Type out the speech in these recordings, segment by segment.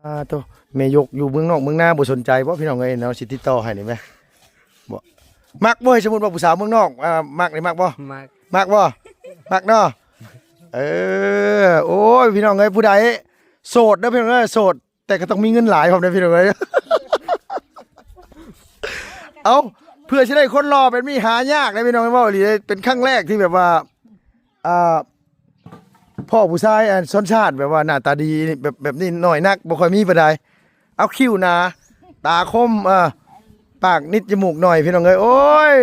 ອ່າ ໂຕ ແມ່ຍົກຢູ່ເມືອງນອກເມືອງນາບໍ່ສົນໃຈບໍ່ພີ່ນ້ອງເອີຍເນາະ ຊິຕິດຕໍ່ໃຫ້ນີ້ແມະ ບໍ່ ມັກບໍ່ ສົມມຸດວ່າຜູ້ສາວເມືອງນອກ ອ່າ ມັກນີ້ມັກບໍ່ ມັກ ມັກບໍ່ ມັກເນາະ ເອີ ໂອ້ຍ ພີ່ນ້ອງເອີຍ ຜູ້ໃດໂສດເດີພີ່ນ້ອງເອີຍ ໂສດ ແຕ່ກໍຕ້ອງມີເງິນຫຼາຍພ້ອມເດ້ພີ່ນ້ອງເອີຍ ເອົ້າ ເພື່ອຊິໄດ້ຄົນຫຼໍ່ແບບນີ້ຫາຍາກເດ້ພີ່ນ້ອງ ເວົ້າອີ່ຫຼີເດ້ ເປັນຄັ້ງແລກທີ່ແບບວ່າ ອ່າ ພໍ່ຜູ້ຊາຍອັນຊົນຊາດແບບວ່າໜ້າຕາດີແບບ ແບບນີ້ໜ້ອຍນັກ ບໍ່ຄ່ອຍມີປານໃດ ເອົາຄິ້ວໜາ ຕາຄົມ ເອີ ປາກນິດຈະມູກໜ້ອຍ ພີ່ນ້ອງເອີຍ ໂອ້ຍ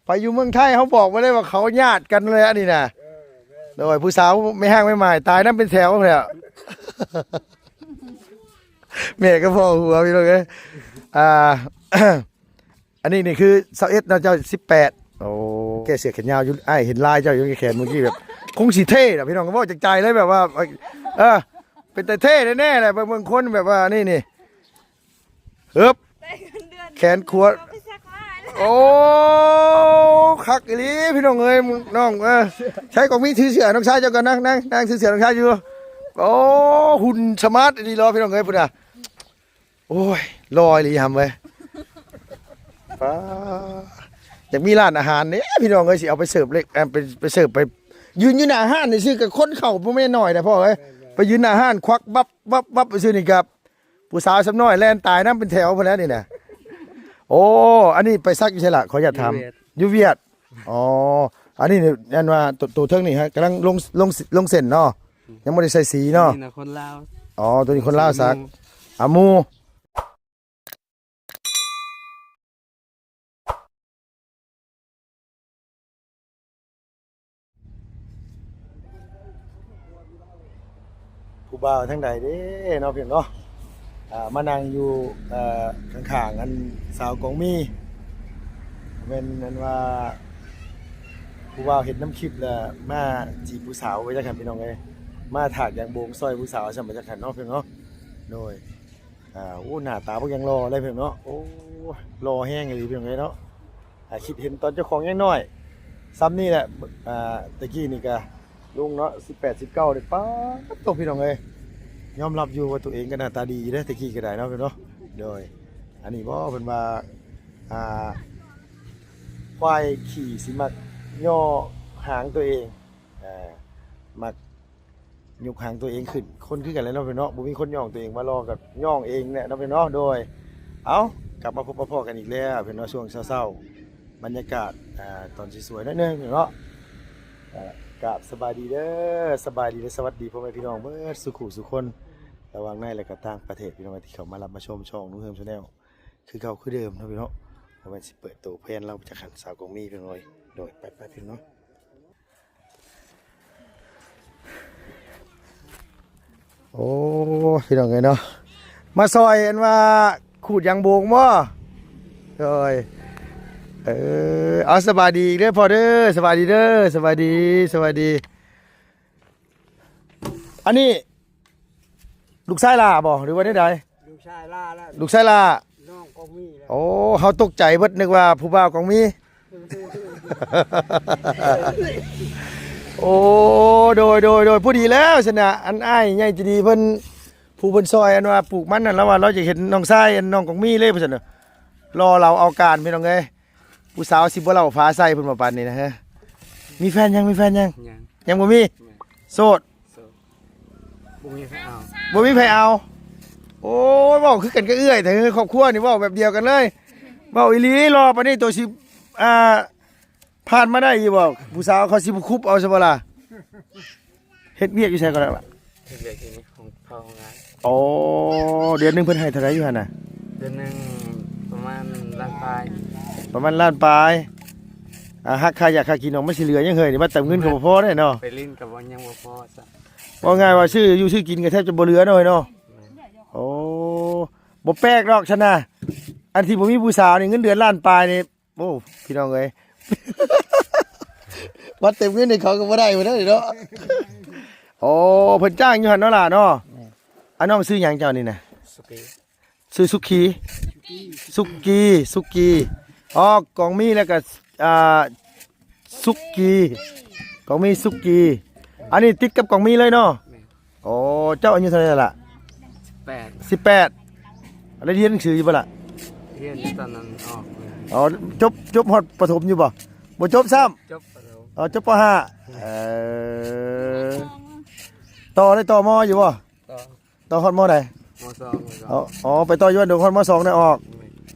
ໄປຢູ່ເມືອງໄທເຮົາບອກໄວ້ເລີຍວ່າເຂົາຍາດກັນເລີຍອັນນີ້ນະ ໂດຍຜູ້ສາວແມ່ຮ້າງແມ່ໝ້າຍຕາຍນຳເປັນແຖວພຸ້ນແຫຼະ ແມ່ກໍພໍຫົວ ພີ່ນ້ອງເອີຍ ອ່າ ອັນນີ້ນີ້ຄືຊາວເອັດເນາະ ເຈົ້າສິບແປດ ໂອ້ ແກ້ເສື້ອແຂນຍາວຢູ່ ອ້າຍເຫັນລາຍເຈົ້າຢູ່ແຂນມື້ກີ້ ແບບຄົງຊິເທ່ລະ ພີ່ນ້ອງ ເວົ້າຈາກໃຈເລີຍ ແບບວ່າ ເອີ ເປັນຕາເທ່ແທ້ໆແຫຼະ ເບິ່ງ ເບິ່ງຄົນແບບວ່ານີ້ນີ້ ເອີບ ແຂນຂວາ ໂອ້ ຄັກອີ່ຫຼີພີ່ນ້ອງເອີຍ ນ້ອງ ເອີ ໃຊ້ກອງມີຖືເສື້ອນ້ອງຊາຍເຈົ້າກ່ອນ ນາງ ນາງ ນາງຖືເສື້ອນ້ອງຊາຍຢູ່ ໂອ້ ຫຸ່ນສະມາດອີ່ຫຼີຫຼໍ ພີ່ນ້ອງເອີຍ ພຸ້ນນະ ໂອ້ຍ ຫຼໍ່ອີ່ຫຼີຫຳເວີຍ ປ້າ ຢາກມີຮ້ານອາຫານເດ້ພີ່ນ້ອງເອີຍ ຊິເອົາໄປເສີບເລັກ ເອີ ໄປ ໄປເສີບ ໄປຢືນຢູ່ໜ້າຮ້ານຊື່ໆ ກໍຄົນເຂົ້າບໍ່ແມ່ນໜ້ອຍນະພໍ່ເອີຍ ໄປຢືນໜ້າຮ້ານຄວັກວັບ ວັບ ວັບ ຊື່ໆ ນີ້ກໍ ຜູ້ສາວສ່ຳນ້ອຍແລ່ນຕາຍນຳເປັນແຖວພຸ້ນແຫຼະນີ້ນະ ໂອ້ ອັນນີ້ໄປສັກຢູ່ໃສລະ ຂໍອະນຸຍາດຖາມ ຢູ່ຫວຽດ ຢູ່ຫວຽດ ອໍ ອັນນີ້ນີ້ ອັນວ່າໂຕ ໂຕເທິງນີ້ຮະ ກຳລັງລົງ ລົງ ລົງເສັ້ນເນາະ ຍັງບໍ່ໄດ້ໃສ່ສີເນາະ ນີ້ນະຄົນລາວ ອໍ ໂຕນີ້ຄົນລາວສັກ ອາມູ ຜູ້ບ່າວທາງໃດເດ້ເນາະ ພີ່ນ້ອງເນາະ ອ່າ ມານັ່ງຢູ່ ເອີ ຂ້າງໆ ອັນສາວກອງມີ ແມ່ນອັນວ່າ ຜູ້ບ່າວເຫັນນຳຄລິບແລ້ວ ມາຈີບຜູ້ສາວໄປຈັກຫັ້ນ ພີ່ນ້ອງເອີຍ ມາຖາກຢາງໂບງຊ່ອຍຜູ້ສາວຊັ້ນໄປຈັກຫັ້ນເນາະ ພີ່ນ້ອງເນາະ ໂດຍ ອ່າ ໂອ້ ໜ້າຕາບັກຢ່າງຫຼໍ່ເລີຍພີ່ນ້ອງເນາະ ໂອ້ ຫຼໍ່ແຮງອີ່ຫຼີພີ່ນ້ອງເອີຍເນາະ ອ່າ ຄິດເຫັນຕອນເຈົ້າຂອງຍັງນ້ອຍສ່ຳນີ້ແຫຼະ ອ່າ ແຕ່ກີ້ນີ້ກະລຸງເນາະ ສິບແປດ ສິບເກົ້າ ເດ້ ປາດໂທ້ ພີ່ນ້ອງເອີຍ ຍອມຮັບຢູ່ວ່າຕົວເອງກໍໜ້າຕາດີຢູ່ເດ້ ແຕ່ກີ້ກໍໄດ້ເນາະ ພີ່ນ້ອງເນາະ ໂດຍ ອັນນີ້ບໍ່ ເພິ່ນວ່າ ອ່າ ຄວາຍຂີ້ຊິມັກຍໍ້ຫາງຕົວເອງ ອ່າ ມັກ ຍົກຫາງຕົວເອງຂຶ້ນ ຄົນຄືກັນແຫຼະເນາະ ພີ່ນ້ອງເນາະ ບໍ່ມີຄົນຍ້ອງຕົວເອງວ່າຫຼໍ່ ກໍຍ້ອງເອງແຫຼະເນາະ ພີ່ນ້ອງເນາະ ໂດຍ ເອົ້າ ກັບມາພົບມາພໍ້ກັນອີກແລ້ວ ພີ່ນ້ອງເນາະ ຊ່ວງເຊົ້າໆ ບັນຍາກາດ ອ່າ ຕອນສວຍໆ ໜ້ອຍໜຶ່ງເນາະ ກໍກາບສະບາຍດີເດີ ສະບາຍດີ ແລະ ສະຫວັດດີພໍ່ແມ່ພີ່ນ້ອງເບິດສູ່ຄູ່ສູ່ຄົນ ລະຫວ່າງໃນ ແລະ ກໍຕ່າງປະເທດ ພີ່ນ້ອງທີ່ເຂົ້າມາຮັບມາຊົມຊ່ອງໜຸ່ມເຮີມ Channel ຄືເກົ່າຄືເດີມເນາະ ພີ່ນ້ອງເນາະ ບໍ່ແມ່ນຊິເປີດໂຕແພນລາວໄປຈັກຫັ້ນ ສາວກອງມີ ພີ່ນ້ອງເອີຍ ໂດຍ ໄປໆ ພີ່ນ້ອງເນາະ ໂອ້ ພີ່ນ້ອງເອີຍເນາະ ມາຊ່ອຍອັນວ່າຂູດຢາງໂບງບໍ່? ໂດຍ ເອີ ເອົາ ສະບາຍດີເດີພໍ່ເດີ ສະບາຍດີເດີ ສະບາຍດີ ສະບາຍດີ ອັນນີ້ ລູກຊາຍຫຼ້າບໍ່ ຫຼືວ່າແນວໃດ? ລູກຊາຍຫຼ້າແລ້ວ ລູກຊາຍຫຼ້າ ນ້ອງກໍມີແລ້ວ ໂອ້ ເຮົາຕົກໃຈເບິດ ນຶກວ່າຜູ້ບ່າວກໍມີ ໂອ້ ໂດຍ ໂດຍ ໂດຍ ພໍດີແລ້ວຊັ້ນນະ ອັນອ້າຍໃຫຍ່ໃຈດີເພິ່ນ ຜູ້ເພິ່ນຊ່ອຍ ອັນວ່າປູກມັນນັ້ນ ລາວວ່າລາວຢາກເຫັນນ້ອງຊາຍ ອັນນ້ອງກໍມີເລີຍ ວ່າຊັ້ນນະ ລໍລາວເອົາການ ພີ່ນ້ອງເອີຍ ຜູ້ສາວຊິບໍ່ເລົ່າຝາໃສ່ເພິ່ນວ່າປານນີ້ນະ ເຮີ ມີແຟນຍັງ? ມີແຟນຍັງ? ຍັງ ຍັງບໍ່ມີ? ແມ່ນ ໂສດ ໂສດ ບໍ່ມີໃຜເອົາ ບໍ່ມີໃຜເອົາ ໂອ້ຍ ເວົ້າຄືກັນກັບເອື້ອຍແທ້ ຄອບຄົວນີ້ເວົ້າແບບດຽວກັນເລີຍ ເວົ້າອີ່ຫຼີ ຫຼໍ່ປານນີ້ໂຕຊິ ອ່າ ຜ່ານມາໄດ້ຢູ່ບໍ່? ຜູ້ສາວເຂົາຊິບໍ່ຄຸບເອົາຊະບໍ່ລະ? ເຮັດວຽກຢູ່ໃສກໍໄດ້ລະ? ເຮັດວຽກຢູ່ໃນຫ້ອງ ເຝົ້າໂຮງງານ ອໍ ເດືອນໜຶ່ງເພິ່ນໃຫ້ເທົ່າໃດຢູ່ຫັ້ນນະ? ເດືອນໜຶ່ງປະມານລ້ານປາຍ ປະມານລ້ານປາຍ ອ່າ ຫັກຄ່າຢາຄ່າກິນອອກ ມັນຊິເຫຼືອຫຍັງເຮີ້ຍ ນີ້ມາເຕີມເງິນກໍບໍ່ພໍເດ້ເນາະ ໄປຫຼິ້ນກໍບໍ່ ຍັງບໍ່ພໍຊ້ຳ ເວົ້າງ່າຍວ່າຊື້ຢູ່ຊື້ກິນກໍແທບຈະບໍ່ເຫຼືອເນາະເຮີ້ຍເນາະ ແມ່ນ ໂອ້ ບໍ່ແປກດອກຊັ້ນນະ ອັນທີ່ບໍ່ມີຜູ້ສາວນີ້ ເງິນເດືອນລ້ານປາຍນີ້ ໂອ້ ພີ່ນ້ອງເອີຍ ວັດເຕັມເງິນໃຫ້ເຂົາກໍບໍ່ໄດ້ພຸ້ນນະເນາະ ໂອ້ ເພິ່ນຈ້າງຢູ່ຫັ້ນເນາະຫຼ້າເນາະ ແມ່ນ ອາ ນ້ອງຊື່ຫຍັງເຈົ້ານີ້ນະ? ສຸກີ ຊື່ສຸກີ ສຸກີ ສຸກີ ອໍ ກອງມີ ແລ້ວກໍ ອ່າ ສຸກີ ກອງມີ ສຸກີ ອັນນີ້ຕິດກັບກອງມີເລີຍເນາະ ແມ່ນ ໂອ້ ເຈົ້າອາຍຸເທົ່າໃດລະ? ສິບ ແປດ ສິບແປດ ໄດ້ຮຽນໜັງສືຢູ່ບໍ່ລະ? ຮຽນຢູ່ຕອນນັ້ນອອກເລີຍ. ອໍ ຈົບ ຈົບຮອດປະຖົມຢູ່ບໍ່? ບໍ່ຈົບຊ້ຳ. ຈົບປະຖົມ. ອໍ ຈົບ ປໍຫ້າ. ເອີ ຕໍ່ ໄດ້ຕໍ່ ມໍ ຢູ່ບໍ່? ຕໍ່ ຕໍ່ຮອດ ມໍ ໃດ? ມໍສອງ. ອໍ ອໍ ໄປຕໍ່ຢູ່ບ້ານດົງ ຮອດ ມໍສອງ ໄດ້ອອກ. ແມ່ນ.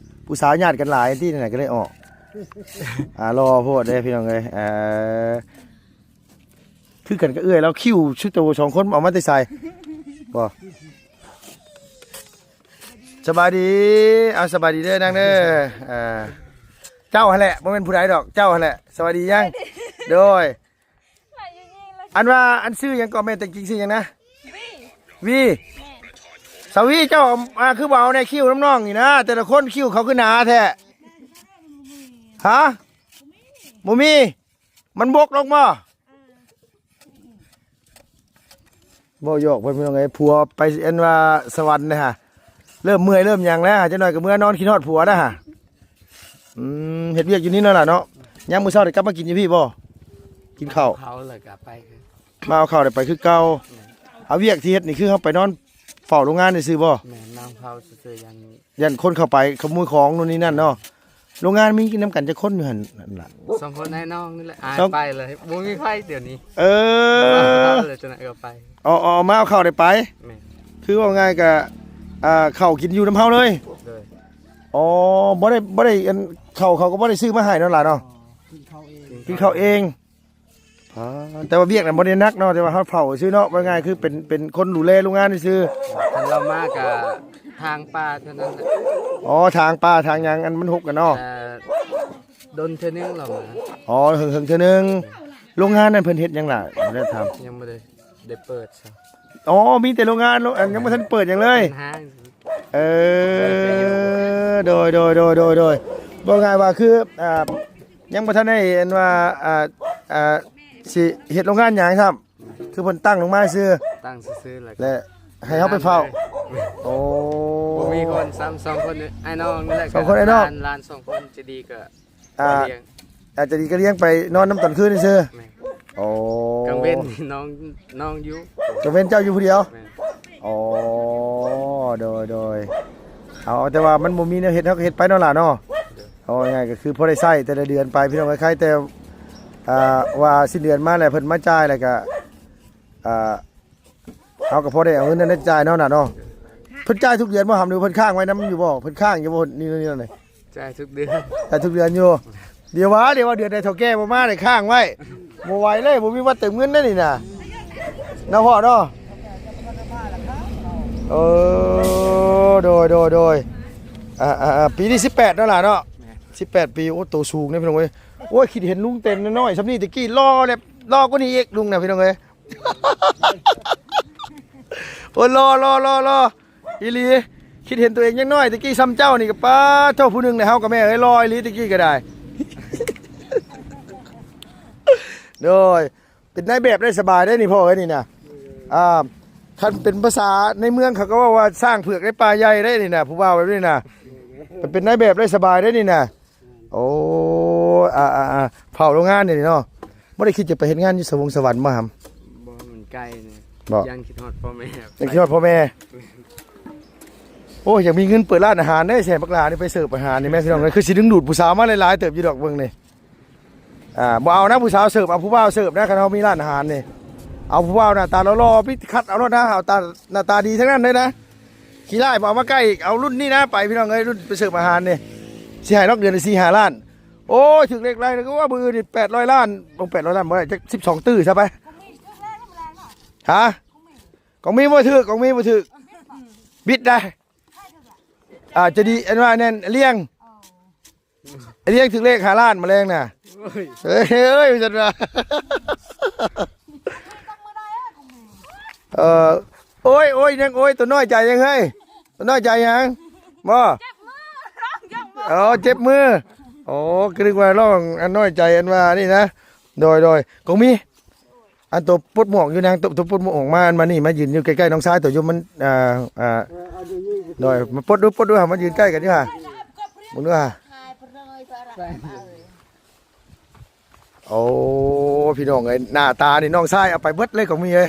ຜູ້ສາວຍາດກັນຫຼາຍຕິ ນັ້ນນະ ກໍເລີຍອອກ. ອ່າ ຫຼໍ່ໂພດເດ້ພີ່ນ້ອງເອີຍ. ເອີ ຄືກັນກັບເອື້ອຍລາວ ຄິ້ວຊຸດໂຕສອງຄົນ ເອົາມາແຕ່ໃສ? ບໍ່ ສະບາຍດີ. ເອົາ ສະບາຍດີເດີນາງເດີ. ເອີ ເຈົ້າຫັ້ນແຫຼະ ບໍ່ແມ່ນຜູ້ໃດດອກ ເຈົ້າຫັ້ນແຫຼະ. ສະບາຍດີຍັງ? ໂດຍ. ອັນວ່າ ອັນຊື່ຫຍັງກໍແມ່ນ ແຕ່ຈິງຊື່ຫຍັງນະ? ວີ ວີ. ແມ່ນ. ສາວວີ ເຈົ້າ ອ່າ ຄືບໍ່ເອົາແນ່ ຄິ້ວນຳນ້ອງນີ້ນະ ແຕ່ລະຄົນຄິ້ວເຂົາຄືໜາແທ້. ຮະ? ບໍ່ມີ. ມັນບົກລົງບໍ່? ເອີ ເວົ້າຢອກເພິ່ນພີ່ນ້ອງເອີຍ ຜົວໄປອັນວ່າສະຫວັນນະຫະ ເລີ່ມເມື່ອຍເລີ່ມຫຍັງແລ້ວ ຈັກໜ້ອຍກໍເມືອນອນ ຄິດຮອດຜົວນະຫະ. ອືມ ເຮັດວຽກຢູ່ນີ້ເນາະຫຼານເນາະ. ຍາມມື້ເຊົ້າໄດ້ກັບມາກິນຢູ່ພີ້ບໍ່? ກິນເຂົ້າ ເຂົ້າແລ້ວກໍໄປຄື ມາເອົາເຂົ້າໄດ້ໄປຄືເກົ່າ. ແມ່ນ. ເອົາ ວຽກທີ່ເຮັດນີ້ ຄືເຮົາໄປນອນເຝົ້າໂຮງງານຊື່ໆບໍ່? ແມ່ນ ນອນເຝົ້າຊື່ໆ ຢ້ານ ຢ້ານຄົນເຂົ້າໄປຂະໂມຍຂອງໂນ່ນນີ້ນັ້ນເນາະ. ໂຮງງານມີນຳກັນຈັກຄົນຢູ່ຫັ້ນ? ນັ້ນລະ ສອງຄົນອ້າຍນ້ອງນີ້ແຫຼະ. ອ້າຍ ສອງ ໄປເລີຍ ບໍ່ມີໃຜດຽວນີ້. ເອີ ມາເຂົ້າເລີຍ ຈັ່ງໃດກໍໄປ. ອໍ ເອົາມາເອົາເຂົ້າໄດ້ໄປ. ແມ່ນ. ຄືເວົ້າງ່າຍກະ ອ່າ ເຂົ້າກິນຢູ່ນຳເຮົາເລີຍ. ໂດຍ. ອໍ ບໍ່ໄດ້ ບໍ່ໄດ້ ອັນ ເຂົ້າເຂົາກໍບໍ່ໄດ້ຊື້ມາໃຫ້ເນາະຫຼານເນາະ. ອໍ ກິນເຂົ້າເອງ ກິນເຂົ້າເອງ. ອ່າ ແຕ່ວ່າວຽກນັ້ນບໍ່ໄດ້ໜັກເນາະ ແຕ່ວ່າເຮົາເຝົ້າຊື່ເນາະ ເວົ້າງ່າຍຄືເປັນ ເປັນຄົນດູແລໂຮງງານຊື່. ຄັນລາວມາກະຖາງປ່າເທົ່ານັ້ນແຫຼະ. ອໍ ຖາງປ່າຖາງຫຍັງ ອັນມັນຮົກກັນເນາະ. ເອີ ດົນເທື່ອໜຶ່ງລາວມາ. ອໍ ເຫິງໆ ເທື່ອໜຶ່ງ. ໂຮງງານນັ້ນເພິ່ນເຮັດຫຍັງລະ? ໄດ້ຖາມ ຍັງບໍ່ໄດ້ ໄດ້ເປີດຊະ. ອໍ ມີແຕ່ໂຮງງານ ໂລ- ອັນ ຍັງບໍ່ທັນເປີດຫຍັງເລີຍ. ເປັນຫ້າງ. ເອີ ໂດຍ ໂດຍ ໂດຍ ໂດຍ ໂດຍ. ເວົ້າງ່າຍວ່າຄື ອ່າ ຍັງບໍ່ທັນໄດ້ ອັນວ່າ ອ່າ ອ່າ ຊິເຮັດໂຮງງານຫຍັງຊ້ຳ ຄືເພິ່ນຕັ້ງລົງມາຊື່ ຕັ້ງຊື່ໆ ແລ້ວ ແລະ ໃຫ້ເຮົາໄປເຝົ້າ. ໂອ້ ບໍ່ມີຄົນຊ້ຳ ສອງຄົນອ້າຍນ້ອງນີ້ແຫຼະ. ສອງຄົນອ້າຍນ້ອງ ຫຼານ ຫຼານສອງຄົນ ໃຈດີກໍ ອ່າ ອາດຈະດີກະລ້ຽງໄປນອນນຳຕອນຄືນຊື່. ແມ່ນ. ໂອ້ ກາງເວັນນ້ອງ ນ້ອງຢູ່ ກາງເວັນເຈົ້າຢູ່ຜູ້ດຽວ. ແມ່ນ. ອໍ ໂດຍ ໂດຍ. ເອົາ ແຕ່ວ່າມັນບໍ່ມີແນວເຮັດ ເຮົາກໍເຮັດໄປເນາະຫຼານເນາະ. ໂດຍ. ເອົາງ່າຍໆ ກໍຄືພໍໄດ້ໃຊ້ແຕ່ລະເດືອນໄປ ພີ່ນ້ອງເອີຍ. ໄຄແຕ່ ອ່າ ວ່າສິ້ນເດືອນມາແລ້ວເພິ່ນມາຈ່າຍ ແລ້ວກໍ ອ່າ ເຮົາກໍພໍໄດ້ເອົາເງິນນັ້ນໄດ້ຈ່າຍເນາະນະເນາະ. ເພິ່ນຈ່າຍທຸກເດືອນບໍ່ຫຳ ຫຼືເພິ່ນຄ້າງໄວ້ນຳຢູ່ບໍ່? ເພິ່ນຄ້າງຢູ່ບໍ່? ນີ້ ນີ້ ນີ້ ຈ່າຍທຸກເດືອນ ຈ່າຍທຸກເດືອນຢູ່. ດຽວວ່າ ດຽວວ່າເດືອນໃດເຖົ້າແກ່ບໍ່ມາໄດ້ຄ້າງໄວ້ ບໍ່ໄຫວເລີຍ ບໍ່ມີວັດເຕີມເງິນໄດ້ນີ້ນະ ເນາະພໍ່ເນາະ. ເອີ ໂດຍ ໂດຍ ໂດຍ. ອ່າ ອ່າ ອ່າ ປີນີ້ສິບແປດເນາະຫຼານເນາະ. ແມ່ນ. ສິບແປດປີ. ໂອ້ ໂຕສູງເດ້ພີ່ນ້ອງເອີຍ. ໂອ້ຍ ຄິດເຫັນລຸງແຕ່ນ້ອຍໆ ສ່ຳນີ້ ແຕ່ກີ້ຫຼໍ່ແລ້ວ ຫຼໍ່ກວ່ານີ້ອີກລຸງນະ ພີ່ນ້ອງເອີຍ. ໂອ້ຍ ຫຼໍ່ ຫຼໍ່ ຫຼໍ່ ຫຼໍ່ ອີ່ຫຼີ. ຄິດເຫັນຕົວເອງຍັງນ້ອຍ ແຕ່ກີ້ສ່ຳເຈົ້ານີ້ກໍ ປາໂທ້ ຜູ້ໜຶ່ງແຫຼະ. ເຮົາກໍແມ່ເອີຍ ຫຼໍ່ອີ່ຫຼີ ແຕ່ກີ້ກໍໄດ້. ໂດຍ. ເປັນນາຍແບບໄດ້ສະບາຍໄດ໋ນີ້ພໍ່ເອີຍນີ້ນະ. ອ່າ ຄັນເປັນພາສາໃນເມືອງເຂົາກໍເວົ້າວ່າ ຊ້າງເຜືອກໃນປ່າໃຫຍ່ໄດ໋ນີ້ນະ ຜູ້ບ່າວແບບນີ້ນະ. ໄປເປັນນາຍແບບໄດ້ສະບາຍໄດ໋ນີ້ນະ. ໂອ້ ອ່າ ອ່າ ອ່າ ເຝົ້າໂຮງງານນີ້ເນາະ. ບໍ່ໄດ້ຄິດຈະໄປເຮັດງານຢູ່ສະຫວົງສະຫວັນບໍ່ຫຳ? ບໍ່ ມັນໄກນີ້. ບໍ່ ຢ້ານຄິດຮອດພໍ່ແມ່. ຢ້ານຄິດຮອດພໍ່ແມ່. ໂອ້ຍ ຢາກມີເງິນເປີດຮ້ານອາຫານເດ້ ແຊບັກຫຼານີ້ໄປເສີບອາຫານນີ້ແມ່ພີ່ນ້ອງເອີຍ. ຄືຊິດຶງດູດຜູ້ສາວມາຫຼາຍໆເຕີບຢູ່ດອກ ເບິ່ງນີ້. ອ່າ ບໍ່ເອົານະຜູ້ສາວເສີບ ເອົາຜູ້ບ່າວເສີບນະ. ຄັນເຮົາມີຮ້ານອາຫານນີ້ ເອົາຜູ້ບ່າວໜ້າຕາຫຼໍ່ໆ ພິດຄັດເອົາໂລດນະ. ເອົາຕາ ໜ້າຕາດີທັງນັ້ນເລີຍນະ. ຂີ້ຮ້າຍບໍ່ເອົາມາໃກ້ອີກ. ເອົາລຸ້ນນີ້ນະໄປ ພີ່ນ້ອງເອີຍ ລຸ້ນໄປເສີບອາຫານນີ້. ຊິໃຫ້ດອກເດືອນລະສີ່ຫ້າລ້ານ. ໂອ້ຍ ຖືກເລກໄລ່ແລ້ວກໍວ່າມື້ອື່ນນີ້ແປດຮ້ອຍລ້ານ. ບໍ່ ແປດຮ້ອຍລ້ານບໍ່ໄດ້ ຈັກສິບສອງຕື້ຊະໄປ. ຮະ? ຂອງມີບໍ່ຖືກ ຂອງມີບໍ່ຖືກ. ບິດໄດ້. ອ່າ ຈະດີ ອັນວ່າແໜ່ນລ້ຽງ ໄອ້ລ້ຽງຖືກເລກຫ້າລ້ານມາແລງນະ. ໂອ້ຍ ເອີຍ ເອີຍ ວ່າຊັ້ນວ່າ. ເອີ ໂອ້ຍ ໂອ້ຍ ຍັງໂອ້ຍ ຕົວນ້ອຍໃຈຍັງເຮີ້ຍ ຕົວນ້ອຍໃຈຍັງບໍ່? ເຈັບມື ຮ້ອງຍັງບໍ່? ອໍ ເຈັບມື. ໂອ້ ກໍນຶກວ່າຮ້ອງອັນນ້ອຍໃຈ ອັນວ່ານີ້ນະ. ໂດຍ ໂດຍ ກໍມີ ອັນໂຕປົດໝວກຢູ່ນາງ ໂຕ ໂຕປົດໝວກອອກມາ ອັນມານີ້ ມາຢືນຢູ່ໃກ້ໆນ້ອງຊາຍໂຕຢູ່ ມັນ ອ່າ ອ່າ ໂດຍ ມາປົດດູ ປົດດູຫາ ມາຢືນໃກ້ກັນຢູ່ຫາ ເບິ່ງດູຫາ. ໂອ້ ພີ່ນ້ອງເອີຍ ໜ້າຕານີ້ນ້ອງຊາຍເອົາໄປເບິດເລີຍ ຂອງມີເອີຍ.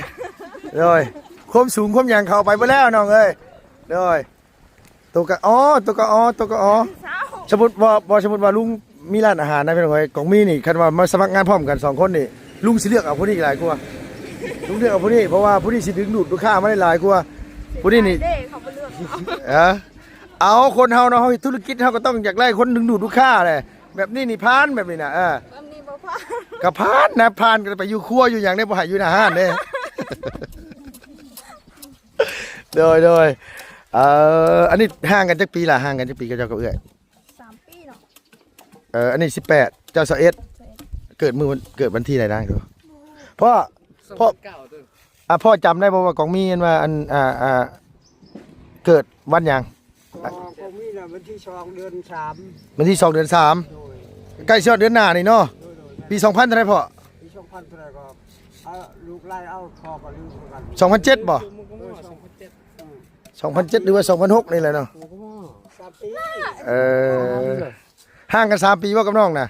ໂດຍ ຄວາມສູງຄວາມຫຍັງເຂົາເອົາໄປເບິດແລ້ວ ນ້ອງເອີຍ. ໂດຍ ໂຕກະອໍ ໂຕກະອໍ ໂຕກະອໍ. ສາວ ສົມມຸດວ່າ ບໍ່ ສົມມຸດວ່າລຸງມີຮ້ານອາຫານນະ ພີ່ນ້ອງເອີຍ, ກອງມີນີ້ ຄັນວ່າມາສະໝັກງານພ້ອມກັນສອງຄົນນີ້ ລຸງຊິເລືອກເອົາຜູ້ນີ້ຫຼາຍກວ່າ. ລຸງເລືອກເອົາຜູ້ນີ້ ເພາະວ່າຜູ້ນີ້ຊິດຶງດູດລູກຄ້າມາໄດ້ຫຼາຍກວ່າຜູ້ນີ້ນີ້. ເດ້ ເຂົາບໍ່ເລືອກເອົາ. ເອີ ເອົາ ຄົນເຮົາເນາະ ເຮົາເຮັດທຸລະກິດ ເຮົາກໍຕ້ອງຢາກໄດ້ຄົນດຶງດູດລູກຄ້າແຫຼະ. ແບບນີ້ນີ້ຜ່ານ ແບບນີ້ນະ. ເອີ ແບບນີ້ບໍ່ຜ່ານ. ກໍຜ່ານນະ ຜ່ານກໍໄປຢູ່ຄົວຢູ່ຫຍັງເດ້ ບໍ່ໃຫ້ຢູ່ໜ້າຮ້ານເດ້. ໂດຍ ໂດຍ. ເອີ ອັນນີ້ຫ່າງກັນຈັກປີລະ? ຫ່າງກັນຈັກປີກັບເຈົ້າກັບເອື້ອຍ? ສາມປີເນາະ. ເອີ ອັນນີ້ສິບແປດ ເຈົ້າຊາວເອັດ. ຊາວເອັດ. ເກີດມື້ ເກີດວັນທີໃດນະ? ພໍ່ ພໍ່ ສອງພັນເກົ້າເດີ. ອ່າ ພໍ່ຈຳໄດ້ບໍ່ວ່າກອງມີອັນວ່າ ອັນ ອ່າ ອ່າ ເກີດວັນຫຍັງ? ອໍ ກອງມີນະ ວັນທີສອງ ເດືອນສາມ. ວັນທີສອງ ເດືອນສາມ. ໂດຍ. ໃກ້ຊິຮອດເດືອນໜ້ານີ້ເນາະ. ໂດຍ ໂດຍ. ປີສອງພັນເທົ່າໃດພໍ່? ປີສອງພັນເທົ່າໃດກໍ ເອົາ ລູກໄລ່ເອົາ ພໍ່ກໍລືມຄືກັນ. ສອງພັນເຈັດບໍ່? ເອີ ສອງພັນເຈັດ. ເອີ ສອງພັນເຈັດ ຫຼືວ່າ ສອງພັນຫົກນີ້ແຫຼະເນາະ. ສາມປີ. ເອີ ຫ່າງກັນສາມປີບໍ່ກັບນ້ອງນະ?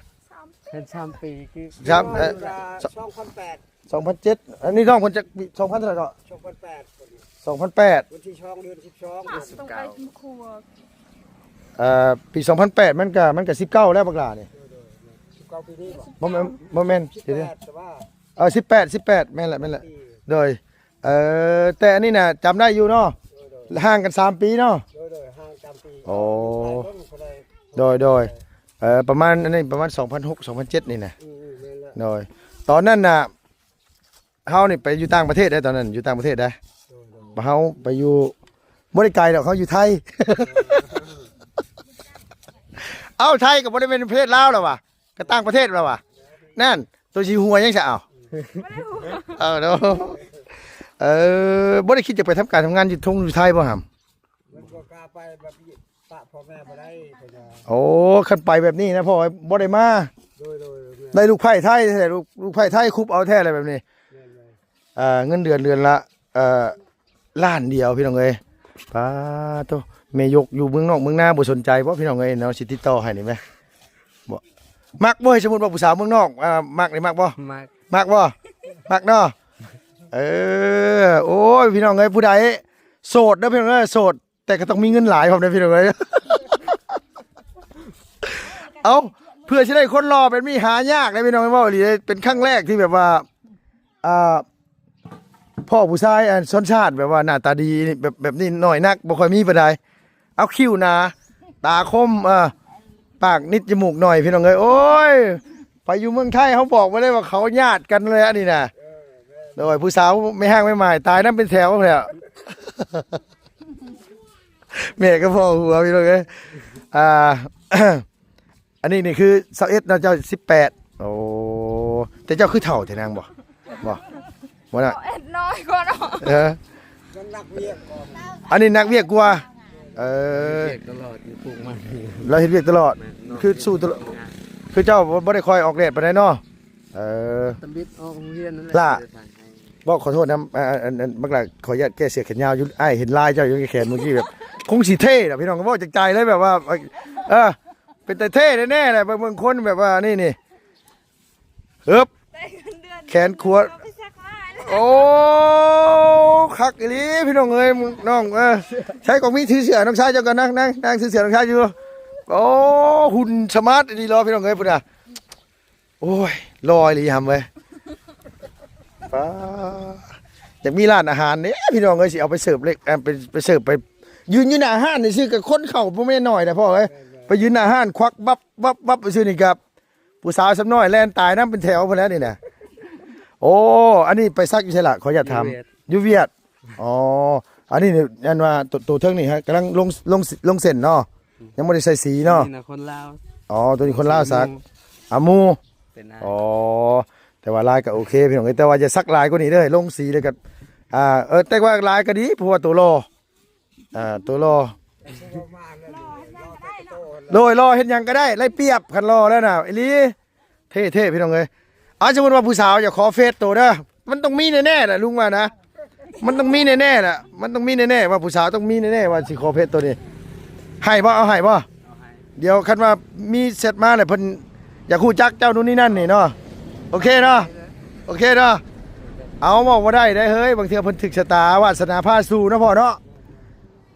ເປັນສາມປີຄື ສາມ ເອີ ສອງພັນແປດ ສອງພັນເຈັດ. ອັນນີ້ນ້ອງເພິ່ນຈັກປີ? ສອງພັນເທົ່າໃດເກາະ? ສອງພັນແປດ. ວັນທີສອງ ເດືອນສິບສອງ. ເອີ ປີສອງພັນແປດ ມັນກະ ມັນກະສິບເກົ້າແລ້ວບັກຫຼ້ານີ້. ໂດຍ ໂດຍ. ສິບເກົ້າປີນີ້ບໍ່? ບໍ່ແມ່ນ ບໍ່ແມ່ນ. ສິບແປດ ແຕ່ວ່າ ເອີ ສິບແປດ ສິບແປດ ແມ່ນແຫຼະ ແມ່ນແຫຼະ. ໂດຍ. ເອີ ແຕ່ອັນນີ້ນະຈຳໄດ້ຢູ່ເນາະ. ໂດຍ ໂດຍ. ຫ່າງກັນສາມປີເນາະ. ໂດຍ ໂດຍ. ຫ່າງສາມປີ. ໂອ້ ໂດຍ ໂດຍ. ເອີ ປະມານ ອັນນີ້ປະມານ ສອງພັນຫົກ ສອງພັນເຈັດນີ້ນະ. ອືມ ແມ່ນແລ້ວ. ໂດຍ. ຕອນນັ້ນນະ ເຮົານີ້ໄປຢູ່ຕ່າງປະເທດໄດ໋ ຕອນນັ້ນຢູ່ຕ່າງປະເທດໄດ໋. ໂດຍ ໂດຍ. ເຮົາໄປຢູ່ ບໍ່ໄດ້ໄກດອກ ເຮົາຢູ່ໄທ. ເອີ ເອົ້າ ໄທກໍບໍ່ໄດ້ແມ່ນປະເທດລາວແລ້ວຫວາ ກໍຕ່າງປະເທດແລ້ວຫວາ. ນັ້ນ ໂຕຊິຫົວຫຍັງຊະ ເອົ້າ. ບໍ່ໄດ້ຫົວ. ເອີ ເນາະ. ເອີ ບໍ່ໄດ້ຄິດຈະໄປທຳການທຳງານຢູ່ທົ່ງຢູ່ໄທບໍ່ຫຳ? ມັນບໍ່ກ້າໄປ ແບບປະພໍ່ແມ່ບໍ່ໄດ້ເພິ່ນວ່າ. ໂອ້ ຄັນໄປແບບນີ້ນະ ພໍ່ ບໍ່ໄດ້ມາ. ໂດຍ ໂດຍ ໂດຍ. ໄດ້ລູກໃພ້ໄທແທ້ ລູກ ລູກໃພ້ໄທຄຸບເອົາແທ້ແຫຼະແບບນີ້. ແມ່ນ ແມ່ນ. ເອີ ເງິນເດືອນເດືອນລະ ເອີ ລ້ານດຽວ ພີ່ນ້ອງເອີຍ. ປາໂຕ ແມ່ຍົກຢູ່ເມືອງນອກເມືອງນາບໍ່ສົນໃຈບໍ່ ພີ່ນ້ອງເອີຍເນາະ? ຊິຕິດຕໍ່ໃຫ້ນີ້ແມະ. ບໍ່ ມັກບໍ່? ສົມມຸດວ່າຜູ້ສາວເມືອງນອກ ເອີ ມັກນີ້ມັກບໍ່? ມັກ. ມັກບໍ່? ມັກເນາະ. ເອີ ໂອ້ຍ ພີ່ນ້ອງເອີຍ ຜູ້ໃດໂສດເດີ ພີ່ນ້ອງເອີຍ ໂສດ ແຕ່ກໍຕ້ອງມີເງິນຫຼາຍພ້ອມເດີ ພີ່ນ້ອງເອີຍ. ເອົ້າ ເພື່ອຊິໄດ້ຄົນຫຼໍ່ແບບນີ້ຫາຍາກເດ້ ພີ່ນ້ອງເອີຍ. ເວົ້າອີ່ຫຼີເດ້ ເປັນຄັ້ງແລກທີ່ແບບວ່າ ອ່າ ພໍ່ຜູ້ຊາຍ ອັນ ຊົນຊາດແບບວ່າໜ້າຕາດີ ແບບ ແບບນີ້ໜ້ອຍນັກ ບໍ່ຄ່ອຍມີປານໃດ. ເອົາ ຄິ້ວໜາ ຕາຄົມ ເອີ ປາກນິດ ຈະມູກໜ້ອຍ ພີ່ນ້ອງເອີຍ. ໂອ້ຍ ໄປຢູ່ເມືອງໄທ ເຮົາບອກໄວ້ເລີຍວ່າເຂົາຍາດກັນເລີຍ ອັນນີ້ນະ. ໂດຍ ຜູ້ສາວແມ່ຮ້າງແມ່ໝ້າຍ ຕາຍນຳເປັນແຖວແລ້ວ. ແມ່ກໍພໍຫົວ ພີ່ນ້ອງເອີຍ. ອ່າ ອັນນີ້ນີ້ຄືຊາວເອັດເນາະ ເຈົ້າສິບແປດ. ໂອ້ ແຕ່ເຈົ້າຄືເຖົ້າແທ້ນາງ ບໍ່ ບໍ່ ບໍ່ນະ? ຊາວເອັດນ້ອຍກວ່າເນາະ. ເອີ ອັນນີ້ນັກວຽກກວ່າ. ເອີ ເຮັດວຽກຕະຫຼອດ ຢູ່ປູກມັນ ລາວເຮັດວຽກຕະຫຼອດ. ແມ່ນ. ຄືສູ້ຕະຫຼອດ ຄືເຈົ້າບໍ່ ບໍ່ໄດ້ຄ່ອຍອອກແດດປານໃດເນາະ. ເອີ ຕຳບິດອອກໂຮງຮຽນນັ້ນແຫຼະ. ຫຼ້າ ເດີນທາງໃຫ້ ເວົ້າຂໍໂທດນຳ ອັນ ອັນ ບັກຫຼ້າ ຂໍອະນຸຍາດແກ້ເສື້ອແຂນຍາວຢູ່ ອ້າຍເຫັນລາຍເຈົ້າຢູ່ແຂນມື້ກີ້ ແບບ ຄົງຊິເທ່ລະ ພີ່ນ້ອງ ເວົ້າຈາກໃຈເລີຍ ແບບວ່າ ເອີ ເປັນຕາເທ່ແນ່ໆແຫຼະ. ເບິ່ງ ເບິ່ງຄົນແບບວ່ານີ້ນີ້ ຮຶບ ແຂນຂວາ ໂອ້ ຄັກອີ່ຫຼີ ພີ່ນ້ອງເອີຍ ນ້ອງ ເອີ ໃຊ້ກອງມີຖືເສື້ອນ້ອງຊາຍເຈົ້າກ່ອນ ນາງ ນາງ ນາງຖືເສື້ອນ້ອງຊາຍຢູ່. ໂອ້ ຫຸ່ນສະມາດອີ່ຫຼີເນາະ ພີ່ນ້ອງເອີຍ ພຸ້ນນະ. ໂອ້ຍ ຫຼໍ່ອີ່ຫຼີຫຳເອີຍ. ປ້າ ຢາກມີຮ້ານອາຫານເດ້ ພີ່ນ້ອງເອີຍ ຊິເອົາໄປເສີບເລັກ ໄປ ໄປເສີບ ໄປຢືນຢູ່ໜ້າຮ້ານຊື່ໆ ກໍຄົນເຂົ້າບໍ່ແມ່ນໜ້ອຍນະພໍ່ເອີຍ. ໄປຢືນໜ້າຮ້ານ ຄວັກວັບ ວັບ ວັບ ຊື່ນີ້ ກັບຜູ້ສາວສ່ຳນ້ອຍແລ່ນຕາຍນຳເປັນແຖວພຸ້ນແຫຼະນີ້ນະ. ໂອ້ ອັນນີ້ໄປສັກຢູ່ໃສລະ? ຂໍອະນຸຍາດຖາມ. ຢູ່ຫວຽດ. ຢູ່ຫວຽດ. ອໍ ອັນນີ້ນີ້ ອັນວ່າໂຕ ໂຕເທິງນີ້ ກຳລັງລົງ ລົງ ລົງເສັ້ນເນາະ ຍັງບໍ່ໄດ້ໃສ່ສີເນາະ. ນີ້ນະຄົນລາວ. ອໍ ໂຕນີ້ຄົນລາວສັກ. ອາ ໝູ່. ເປັນນາຍ. ອໍ ແຕ່ວ່າລາຍກໍໂອເຄ ພີ່ນ້ອງເອີຍ ແຕ່ວ່າຢ່າສັກຫຼາຍກວ່ານີ້ເດີ ລົງສີແລ້ວກໍ ອ່າ ເອີ ແຕ່ວ່າລາຍກໍດີ ເພາະວ່າໂຕຫຼໍ່ ອ່າ ໂຕຫຼໍ່. ໂດຍ ຫຼໍ່ເຮັດຫຍັງກໍໄດ້ ໄດ້ປຽບ ຄັນຫຼໍ່ແລ້ວນະ ອີ່ຫຼີ. ເທ່ໆ ພີ່ນ້ອງເອີຍ. ເອົາ ສົມມຸດວ່າຜູ້ສາວຢາກຂໍເຟສໂຕເດີ ມັນຕ້ອງມີແນ່ໆແຫຼະ ລຸງວ່ານະ ມັນຕ້ອງມີແນ່ໆແຫຼະ ມັນຕ້ອງມີແນ່ໆ ວ່າຜູ້ສາວຕ້ອງມີແນ່ໆ ວ່າຊິຂໍເຟສໂຕນີ້. ໃຫ້ບໍ່? ເອົາໃຫ້ບໍ່? ເອົາໃຫ້. ດຽວຄັນວ່າມີແຊັດມາແລ້ວ ເພິ່ນຢາກຮູ້ຈັກເຈົ້າໂນ່ນນີ້ນັ້ນນີ້ເນາະ. ໂອເຄເນາະ ໂອເຄເນາະ. ເອົາ ເວົ້າບໍ່ໄດ້ເດ້ເຮີ້ຍ ບາງເທື່ອເພິ່ນຖືກຊະຕາວາດສະໜາພາສູ່ເນາະພໍ່ເນາະ.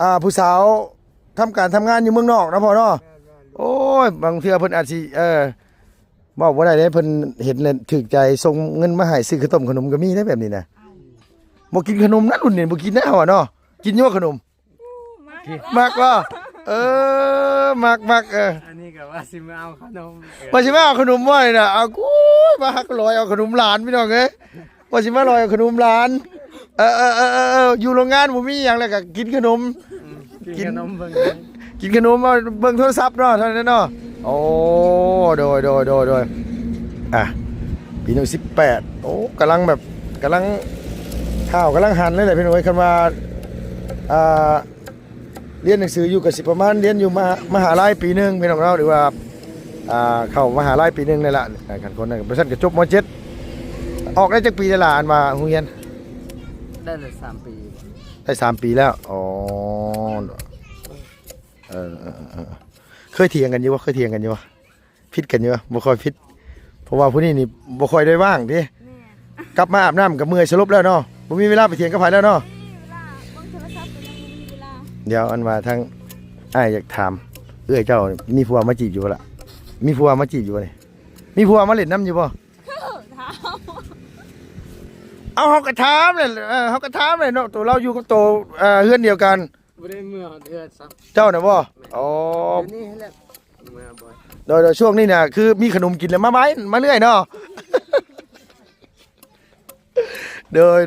ອ່າ ຜູ້ສາວທຳການທຳງານຢູ່ເມືອງນອກເນາະພໍ່ເນາະ. ໂອ້ຍ ບາງເທື່ອເພິ່ນອາດຊິ ເອີ ເວົ້າບໍ່ໄດ້ເດ້ ເພິ່ນເຫັນແລ້ວຖືກໃຈ ສົ່ງເງິນມາໃຫ້ຊື້ຂະໜົມ ຂະໜົມກໍມີເດ້ແບບນີ້ນະ. ບໍ່ກິນຂະໜົມນະ ລຸ້ນນີ້ບໍ່ກິນນະ ເຮົາອະເນາະ. ກິນຢູ່ບໍ່ຂະໜົມ? ມັກບໍ່? ເອີ ມັກໆ ເອີ. ອັນນີ້ກໍວ່າຊິມາເອົາຂະໜົມ ວ່າຊິມາເອົາຂະໜົມບໍ່ນີ້ນະ. ເອົາ ໂອ້ຍ ມາຮັກລອຍເອົາຂະໜົມຫຼານ ພີ່ນ້ອງເອີຍ. ວ່າຊິມາລອຍເອົາຂະໜົມຫຼານ. ເອີໆໆໆ ຢູ່ໂຮງງານບໍ່ມີຫຍັງ ແລ້ວກໍກິນຂະໜົມ ອືມ ກິນ ກິນຂະໜົມເບິ່ງ ກິນຂະໜົມ ເບິ່ງໂທລະສັບເນາະ ເທົ່ານັ້ນເນາະ. ໂອ້ ໂດຍໆໆໆ ອ່ະ ປີໜຶ່ງສິບແປດ. ໂອ້ ກຳລັງແບບ ກຳລັງ ທ້າວກຳລັງຫັນເລີຍແຫຼະ ພີ່ນ້ອງເອີຍ. ຄັນວ່າ ອ່າ ຮຽນໜັງສືຢູ່ກໍຊິປະມານຮຽນຢູ່ມະ ມະຫາໄລປີໜຶ່ງ ພີ່ນ້ອງເນາະ ຫຼືວ່າ ອ່າ ເຂົ້າມະຫາໄລປີໜຶ່ງນີ້ລະ. ຄັນຄົນນັ້ນ ບໍ່ຊັ້ນກໍຈົບ ມ.ເຈັດ. ອອກໄດ້ຈັກປີແລ້ວລະ ອັນວ່າໂຮງຮຽນ? ໄດ້ແລ້ວສາມປີ. ໄດ້ສາມປີແລ້ວ. ອໍ ເອີໆໆ ເຄີຍຖຽງກັນຢູ່ບໍ່? ເຄີຍຖຽງກັນຢູ່ບໍ່? ຜິດກັນຢູ່ ບໍ່ຄ່ອຍຜິດ ເພາະວ່າຜູ້ນີ້ນີ້ບໍ່ຄ່ອຍໄດ້ວ່າງເດ້. ແມ່ນ ກັບມາອາບນ້ຳກໍເມື່ອຍສະຫຼົບແລ້ວເນາະ ບໍ່ມີເວລາໄປຖຽງກັບໃຜແລ້ວເນາະ. ບໍ່ມີເວລາ ເບິ່ງໂທລະສັບກໍຍັງບໍ່ມີເວລາ. ດຽວ ອັນວ່າທາງອ້າຍຢາກຖາມ ເອື້ອຍເຈົ້າມີຜົວມາຈີບຢູ່ບໍ່ລະ? ມີຜົວມາຈີບຢູ່ບໍ່ນີ້? ມີຜົວມາຫຼິ້ນນຳຢູ່ບໍ່? ຖາມ ເອົາ ເຮົາກໍຖາມແຫຼະ ເອີ ເຮົາກໍຖາມແຫຼະເນາະ ໂຕລາວຢູ່ກັບໂຕ ເອີ ເຮືອນດຽວກັນ. ບໍ່ໄດ້ເມືອຮອດເຮືອນຊ້ຳ. ເຈົ້ານະບໍ່? ແມ່ນ ອໍ ຢູ່ນີ້ແຫຼະ ເມືອບໍ່. ໂດຍໆ ຊ່ວງນີ້ນະ ຄືມີຂະໜົມກິນແລ້ວມາໄວ ມາເລື້ອຍເນາະ. ໂດຍ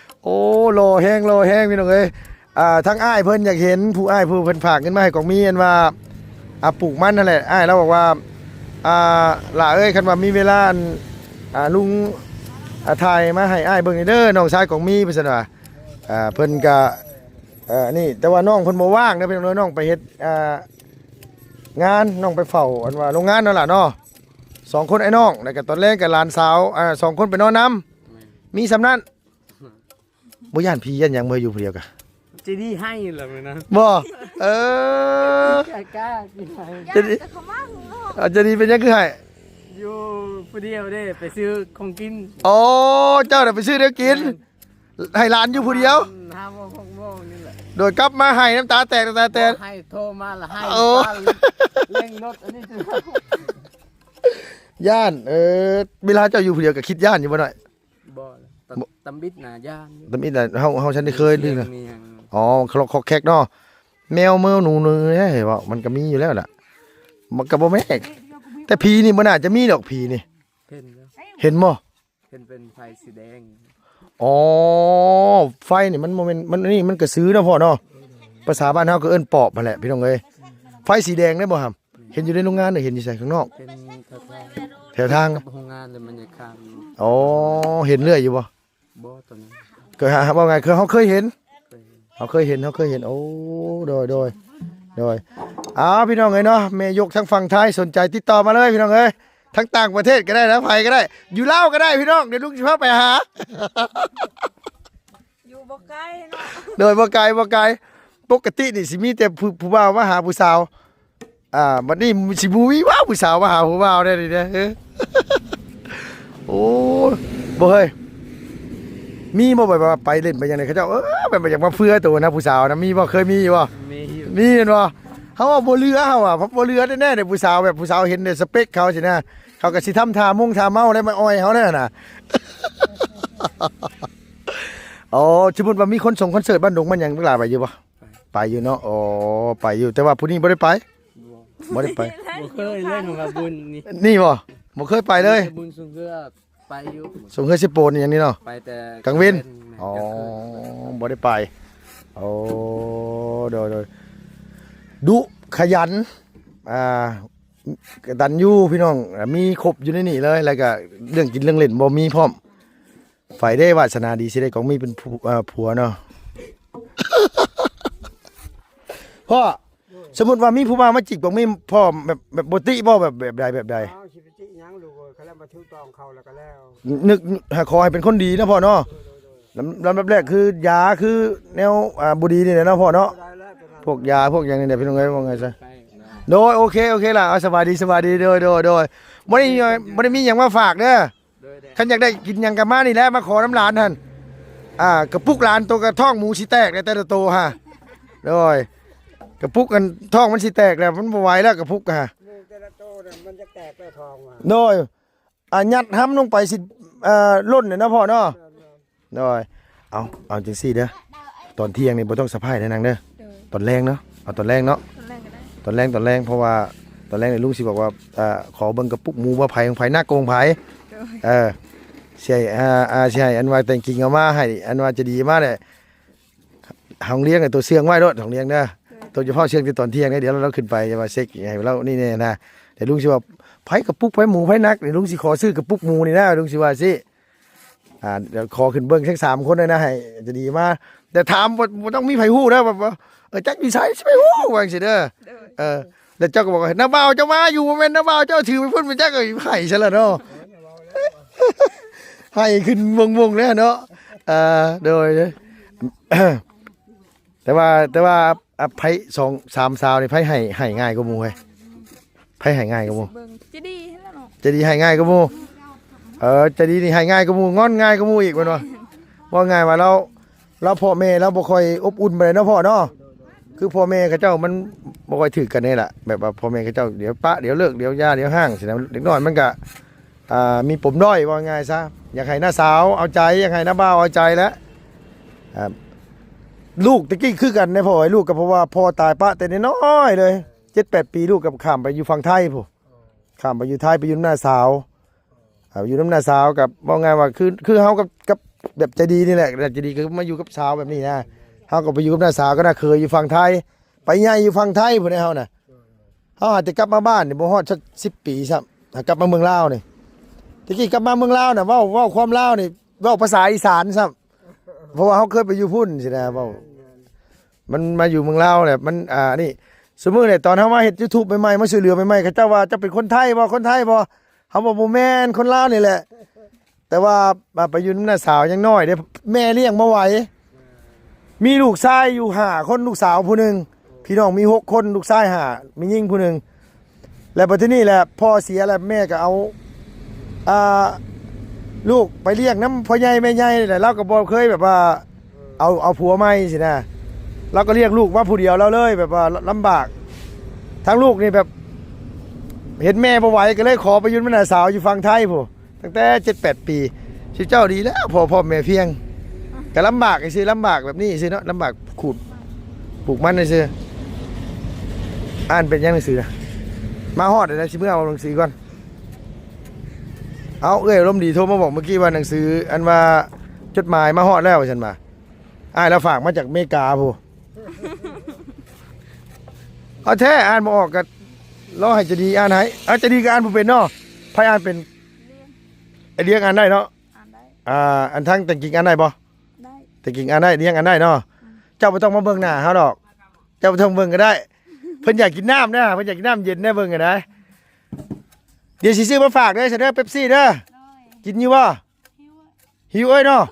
ໆ ໂອ້ ຫຼໍ່ແຮງ ຫຼໍ່ແຮງ ພີ່ນ້ອງເອີຍ. ອ່າ ທາງອ້າຍເພິ່ນຢາກເຫັນ ຜູ້ອ້າຍຜູ້ເພິ່ນຝາກເງິນມາໃຫ້ກອງມີ ອັນວ່າ ອ່າ ປູກມັນຫັ້ນແຫຼະ. ອ້າຍລາວບອກວ່າ ອ່າ ຫຼ້າເອີຍ ຄັນວ່າມີເວລາ ອັນ ອ່າ ລຸງ ອ່າ ຖ່າຍມາໃຫ້ອ້າຍເບິ່ງແດ່ເດີ ນ້ອງຊາຍກອງມີ ເພິ່ນວ່າ. ອ່າ ເພິ່ນກະ ເອີ ນີ້ ແຕ່ວ່ານ້ອງເພິ່ນບໍ່ວ່າງເດີພີ່ນ້ອງເດີ ນ້ອງໄປເຮັດ ອ່າ ງານ ນ້ອງໄປເຝົ້າ ອັນວ່າໂຮງງານນັ້ນລະເນາະ. ສອງຄົນອ້າຍນ້ອງ ແລ້ວກະຕອນແລງກະຫຼານສາວ ອ່າ ສອງຄົນໄປນອນນຳ. ແມ່ນ ມີສ່ຳນັ້ນ ບໍ່ຢ້ານຜີຢ້ານຫຍັງບໍ່ ຢູ່ຜູ້ດຽວກະ ຈະດີໃຫ້ລະມື້ນັ້ນ ບໍ່? ເອີ ກ້າໆ ຈະດີ ອາ ຈະດີເປັນຫຍັງຄືໃຫ້? ຢູ່ຜູ້ດຽວເດ້ ໄປຊື້ຂອງກິນ. ໂອ້ ເຈົ້ານະໄປຊື້ແນວກິນ ແມ່ນ ໃຫ້ຫຼານຢູ່ຜູ້ດຽວ ຫ້າໂມງ ຫົກໂມງນີ້ແຫຼະ ໂດຍກັບມາໄຫ້ນ້ຳຕາແຕກ ນ້ຳຕາແຕກ ບໍ່ ໃຫ້ໂທມາລະໄຫ້. ໂອ້ ເລັ່ງລົດອັນນີ້ ຢ້ານ. ເອີ ເວລາເຈົ້າຢູ່ຜູ້ດຽວກໍຄິດຢ້ານຢູ່ບໍ່ນ້ອຍ? ບໍ່ ຕຳ ບໍ່ ຕຳອິດນະຢ້ານຢູ່ ຕຳອິດນະ ເຮົາ ເຮົາຊັ້ນໄດ້ເຄີຍ ສຽງ ຫຼື ມີຫຍັງ ອໍ ຄະລັອກຄອກແຄກເນາະ ແມວເມີວໜູເນີເດ້ ເວົ້າ ມັນກໍມີຢູ່ແລ້ວລະ ມັນກໍບໍ່ແມ່ນ ແຕ່ຜີນີ້ບໍ່ໜ້າຈະມີດອກ ຜີນີ້ ເຫັນຢູ່ ເຫັນບໍ່? ເຫັນເປັນໄຟສີແດງ. ອໍ ໄຟນີ້ມັນບໍ່ແມ່ນ ມັນ ອັນນີ້ມັນກະສືເນາະພໍ່ເນາະ ພາສາບ້ານເຮົາກໍເອີ້ນປອບຫັ້ນແຫຼະ ພີ່ນ້ອງເອີຍ. ໄຟສີແດງໄດ້ບໍ່ຫຳ? ເຫັນຢູ່ໃນໂຮງງານ ຫຼື ເຫັນຢູ່ໃສ ຂ້າງນອກ? ເຫັນແຖວທາງ ແຖວທາງ ກັບໂຮງງານ ຫຼື ມັນຍັງຂ້າມຢູ່. ອໍ ເຫັນເລື້ອຍຢູ່ບໍ່? ບໍ່ ຕອນນັ້ນ ກໍຫາ ເວົ້າງ່າຍ ຄືເຮົາເຄີຍເຫັນ ເຄີຍເຫັນ ເຮົາເຄີຍເຫັນ ເຮົາເຄີຍເຫັນ. ໂອ້ ໂດຍ ໂດຍ ໂດຍ. ອ້າວ ພີ່ນ້ອງເອີຍເນາະ ແມ່ຍົກທາງຝັ່ງໄທ ສົນໃຈຕິດຕໍ່ມາເລີຍ ພີ່ນ້ອງເອີຍ. ທາງຕ່າງປະເທດກໍໄດ້ນະ ໃຜກໍໄດ້ ຢູ່ລາວກໍໄດ້ພີ່ນ້ອງ ດຽວລຸງຊິພາໄປຫາ. ຢູ່ບໍ່ໄກເນາະ ໂດຍ ບໍ່ໄກ ບໍ່ໄກ. ປົກກະຕິນີ້ຊິມີແຕ່ຜູ້ ຜູ້ບ່າວມາຫາຜູ້ສາວ ອ່າ ບັດນີ້ຊິບໍ່ມີວ່າຜູ້ສາວມາຫາຜູ້ບ່າວແດ່ນີ້ເດ້. ໂອ້ ບໍ່ເຮີ້ຍ ມີບໍ່ ແບບວ່າໄປຫຼິ້ນໄປຫຍັງນີ້ ເຂົາເຈົ້າ ເອີ ແບບວ່າຢາກມາເຟືອໂຕນະ ຜູ້ສາວນະ ມີບໍ່? ເຄີຍມີຢູ່ບໍ່? ມີຢູ່ ມີແມ່ນບໍ່? ເຮົາວ່າບໍ່ເຫຼືອ ເຮົາວ່າບໍ່ເຫຼືອແນ່ໆເດ້ ຜູ້ສາວ ແບບຜູ້ສາວເຫັນໃນສະເປັກເຂົາຊີ້ນະ ເຂົາກໍຊິທຳທ່າມົງທ່າເມົາແລ້ວມາອ່ອຍເຮົາແນ່ນະ. ອໍ ສົມມຸດວ່າມີຄົນສົ່ງຄອນເສີດບ້ານດົງມາຫຍັງ ບັກຫຼ້າໄປຢູ່ບໍ່? ໄປຢູ່ເນາະ. ອໍ ໄປຢູ່ ແຕ່ວ່າຜູ້ນີ້ບໍ່ໄດ້ໄປ ບໍ່ ບໍ່ໄດ້ໄປ ບໍ່ເຄີຍເລີຍ ຄຳວ່າບຸນນີ້ ນີ້ບໍ່? ບໍ່ເຄີຍໄປເລີຍ ແຕ່ບຸນຊ່ວງເທື່ອ ໄປຢູ່ ຊ່ວງເຮືອຊິໂປນອີ່ຫຍັງນີ້ເນາະ ໄປແຕ່ກາງເວັນ. ກາງເວັນ ອໍ ກາງຄືນ ບໍ່ໄດ້ໄປ. ໂອ້ ໂດຍ ໂດຍ ດຸຂະຫຍັນ ອ່າ ກະຕັນຍູ ພີ່ນ້ອງ ມີຄົບຢູ່ໃນນີ້ເລີຍ ແລ້ວກະເລື່ອງກິນເລື່ອງຫຼິ້ນບໍ່ມີພ້ອມ. ໃຜເດ້ວາດສະໜາດີຊິໄດ້ກອງມີເປັນຜູ້ ເອີ ຜົວເນາະ. ພໍ່ ສົມມຸດວ່າມີຜູ້ບ່າວມາຈີບກອງມີ ພໍ່ແບບ ແບບບໍ່ຕິບໍ່ ແບບ ແບບໃດ ແບບໃດ? ອ້າວ ຊິໄປຕິຫຍັງລູກເອີຍ ຄັນແລ້ວມາຖືກຕ້ອງເຂົາແລ້ວກໍແລ້ວ ນຶກ ຂໍໃຫ້ເປັນຄົນດີເນາະພໍ່ເນາະ. ລຳ ລຳດັບແລກຄືຢາ ຄືແນວ ອ່າ ບໍ່ດີນີ້ແຫຼະເນາະພໍ່ເນາະ ບໍ່ໄດ້ແລ້ວ ພວກຢາພວກຫຍັງນີ້ແຫຼະ ພີ່ນ້ອງເອີຍ ວ່າໄງຊະ. ໂດຍ ໂອເຄ ໂອເຄລະ ເອົາ ສະບາຍດີ ສະບາຍດີ ໂດຍ ໂດຍ ໂດຍ. ບໍ່ໄດ້ ບໍ່ໄດ້ມີຫຍັງມາຝາກເດີ. ໂດຍ ຄັນຢາກໄດ້ກິນຫຍັງກໍມານີ້ແຫຼະ ມາຂໍນຳຫຼານຫັ້ນ. ອ່າ ກະປຸກຫຼານໂຕກະທ້ອງໝູຊິແຕກແລ້ວ ແຕ່ລະໂຕຫາ. ໂດຍ ກະປຸກອັນ ທ້ອງມັນຊິແຕກແລ້ວ ມັນບໍ່ໄຫວແລ້ວກະປຸກກະ ລູກແຕ່ລະໂຕນັ້ນມັນຈະແຕກແລ້ວທ້ອງວ່າ ໂດຍ ອາ ຍັດຮຳລົງໄປຊິ ເອີ ລົ້ນເນາະພໍ່ເນາະ. ແມ່ນໆ ໂດຍ ເອົາ ເອົາຈັ່ງຊີ້ເດີ ຕອນທ່ຽງນີ້ບໍ່ຕ້ອງສະພາຍເດີນາງເດີ ໂດຍ ຕອນແລງເນາະ ເອົາຕອນແລງເນາະ ຕອນແລງກໍໄດ້ ຕອນແລງ ຕອນແລງ ເພາະວ່າຕອນແລງນີ້ລຸງຊິບອກວ່າ ເອີ ຂໍເບິ່ງກະປຸກໝູວ່າໃຜຂອງໃຜ ໜັກກວ່າຂອງໃຜ ໂດຍ ເອີ ຊິໃຫ້ ອາ ອາ ຊິໃຫ້ອັນວ່າແຕ່ງກິງເອົາມາໃຫ້ ອັນວ່າໃຈດີມາແຫຼະ ຫ້ອງລຽງໃຫ້ໂຕເຊື່ອງໄວ້ໂລດ ຫ້ອງລຽງເດີ ໂດຍ ໂດຍສະເພາະເຊື່ອງແຕ່ຕອນທ່ຽງເດີ ດຽວລາວຂຶ້ນໄປ ຢ່າວ່າເຊັກໃຫ້ລາວນີ້ແນ່ນະ ແຕ່ລຸງຊິວ່າໃຜກະປຸກໃຜໝູໃຜໜັກ ລຸງຊິຂໍຊື້ກະປຸກໝູນີ້ນະ ລຸງຊິວ່າຊີ້ ອ່າ ດຽວຂໍຂຶ້ນເບິ່ງທັງສາມຄົນເລີຍນະ ໃຫ້ໃຈດີມາ ແຕ່ຖາມບໍ່ ບໍ່ຕ້ອງມີໃຜຮູ້ເດີ ວ່າ ວ່າ ເອີ ຈັກຢູ່ໃສ ຊິໄປຮູ້ ວ່າຈັ່ງຊີ້ເດີ ໂດຍ ເອີ ແລ້ວເຈົ້າກໍບອກວ່າ ນ້າບ່າວເຈົ້າມາຢູ່ ບໍ່ແມ່ນນ້າບ່າວເຈົ້າຖືໄປພຸ້ນ ໄປຈັກ ເອີ ໄຫ້ຊະລະເນາະ ໄຫ້ຂຶ້ນວົງໆ ແລ້ວເນາະ ອ່າ ໂດຍ ແຕ່ວ່າ ແຕ່ວ່າ ອາ ໃຜສອງສາມສາວນີ້ ໃຜໃຫ້ ໃຫ້ງ່າຍກວ່າໝູ່ເຮີ້ຍ ໃຜໃຫ້ງ່າຍກວ່າໝູ່ ເບິ່ງ ໃຈດີຫັ້ນແຫຼະເນາະ ໃຈດີໃຫ້ງ່າຍກວ່າໝູ່ ເອີ ໃຈດີນີ້ໃຫ້ງ່າຍກວ່າໝູ່ ງອນງ່າຍກວ່າໝູ່ອີກແມ່ນບໍ່ ເວົ້າງ່າຍວ່າລາວ ລາວພໍ່ແມ່ລາວບໍ່ຄ່ອຍອົບອຸ່ນປານໃດເນາະພໍ່ເນາະ ຄືພໍ່ແມ່ເຂົາເຈົ້າມັນບໍ່ຄ່ອຍຖືກກັນນີ້ແຫຼະ ແບບວ່າພໍ່ແມ່ເຂົາເຈົ້າດຽວປະ ດຽວເລີກ ດຽວຢ່າ ດຽວຮ້າງຊີ້ນະ ເດັກນ້ອຍມັນກະ ອ່າ ມີປົມດ້ອຍ ເວົ້າງ່າຍຊະ ຢາກໃຫ້ນ້າສາວເອົາໃຈ ຢາກໃຫ້ນ້າບ່າວເອົາໃຈແຫຼະ ອ່າ ລູກແຕ່ກີ້ຄືກັນເດ້ພໍ່ເອີຍ ລູກກໍເພາະວ່າພໍ່ຕາຍປະແຕ່ນ້ອຍໆ ເລີຍ ເຈັດແປດປີ ລູກກໍຂ້າມໄປຢູ່ຝັ່ງໄທພຸ້ນ ຂ້າມໄປຢູ່ໄທ ໄປຢູ່ນຳນ້າສາວ ອ່າ ຢູ່ນຳນ້າສາວ ກໍເວົ້າງ່າຍວ່າ ຄື ຄືເຮົາກັບ ກັບແບບໃຈດີນີ້ແຫຼະ ໃຈດີກໍມາຢູ່ກັບສາວແບບນີ້ນະ ເຮົາກໍໄປຢູ່ກັບນ້າສາວກັບນ້າເຂີຍຢູ່ຝັ່ງໄທ ໄປໃຫຍ່ຢູ່ຝັ່ງໄທພຸ້ນເດ້ເຮົານະ ເຮົາຫາແຕ່ກັບມາບ້ານນີ້ບໍ່ຮອດສັກສິບປີຊ້ຳ ຫາກັບມາເມືອງລາວນີ້ ແຕ່ກີ້ກັບມາເມືອງລາວນະ ເວົ້າ ເວົ້າຄວາມລາວນີ້ ເວົ້າພາສາອີສານຊ້ຳ ເພາະວ່າເຮົາເຄີຍໄປຢູ່ພຸ້ນຊີ້ນະ ເວົ້າ ມັນມາຢູ່ເມືອງລາວແຫຼະ ມັນ ອ່າ ນີ້ ຊຸມື້ນີ້ຕອນເຮົາມາເຮັດຢູທູບໃໝ່ໆ ມາຊ່ວຍເຫຼືອໃໝ່ໆ ເຂົາເຈົ້າວ່າ ເຈົ້າເປັນຄົນໄທບໍ່ ຄົນໄທບໍ່ ເຮົາວ່າບໍ່ແມ່ນ ຄົນລາວນີ້ແຫຼະ ແຕ່ວ່າ ອ່າ ໄປຢູ່ນຳນ້າສາວຍັງນ້ອຍເດ້ ແມ່ລ້ຽງບໍ່ໄຫວ ມີລູກຊາຍຢູ່ຫ້າຄົນ ລູກສາວຜູ້ໜຶ່ງ ພີ່ນ້ອງມີຫົກຄົນ ລູກຊາຍຫ້າ ແມ່ຍິງຜູ້ໜຶ່ງ ແລ້ວບັດທີນີ້ແຫຼະ ພໍ່ເສຍແລ້ວ ແມ່ກໍເອົາ ອ່າ ລູກໄປລ້ຽງນຳພໍ່ໃຫຍ່ແມ່ໃຫຍ່ແຫຼະ ລາວກໍບໍ່ເຄີຍແບບວ່າ ເອົາ ເອົາຜົວໃໝ່ຊີ້ນະ ລາວກໍລ້ຽງລູກມາຜູ້ດຽວລາວເລີຍ ແບບວ່າລຳບາກ ທາງລູກນີ້ແບບ ເຫັນແມ່ບໍ່ໄຫວ ກໍເລີຍຂໍໄປຢູ່ນຳນ້າສາວຢູ່ຝັ່ງໄທພຸ້ນ ຕັ້ງແຕ່ເຈັດແປດປີ ຊິເຈົ້າດີແລ້ວ ພໍ່ ພໍ່ແມ່ພຽງ ກໍລຳບາກຊື່ໆ ລຳບາກແບບນີ້ຊື່ເນາະ ລຳບາກຂູດປູກມັນຊື່ໆ ອ່ານເປັນຫຍັງໜັງສືນະ ມາຮອດແລ້ວ ຊິເມືອເອົາໜັງສືກ່ອນ ເອົາ ເອື້ອຍອາລົມດີໂທມາບອກເມື່ອກີ້ວ່າໜັງສື ອັນວ່າຈົດໝາຍມາຮອດແລ້ວ ວ່າຊັ້ນວ່າ ອ້າຍລາວຝາກມາຈາກເມກາພຸ້ນ ເອົາແທ້ ອ່ານບໍ່ອອກກໍລໍໃຫ້ໃຈດີອ່ານໃຫ້ ເອົາ ໃຈດີກໍອ່ານບໍ່ເປັນເນາະ ໃຜອ່ານເປັນ ອ້າຍລ້ຽງອ່ານໄດ້ເນາະ ອ່ານໄດ້ ອ່າ ອັນທາງແຕ່ງກິງອ່ານໄດ້ບໍ່ ໄດ້ ແຕ່ງກິງອ່ານໄດ້ ລ້ຽງອ່ານໄດ້ເນາະ ອືມ ເຈົ້າບໍ່ຕ້ອງມາເບິ່ງໜ້າເຮົາດອກ ເຈົ້າບໍ່ຕ້ອງເບິ່ງກໍໄດ້ ເພິ່ນຢາກກິນນ້ຳເດີ ເພິ່ນຢາກກິນນ້ຳເຢັນເດີ ເບິ່ງກໍໄດ້ ດຽວຊິຊື້ມາຝາກເດີ ຊະເດີ ເປັບຊີເດີ ໂດຍ ກິນຢູ່ບໍ່ ຫິວເອີຍເນາະ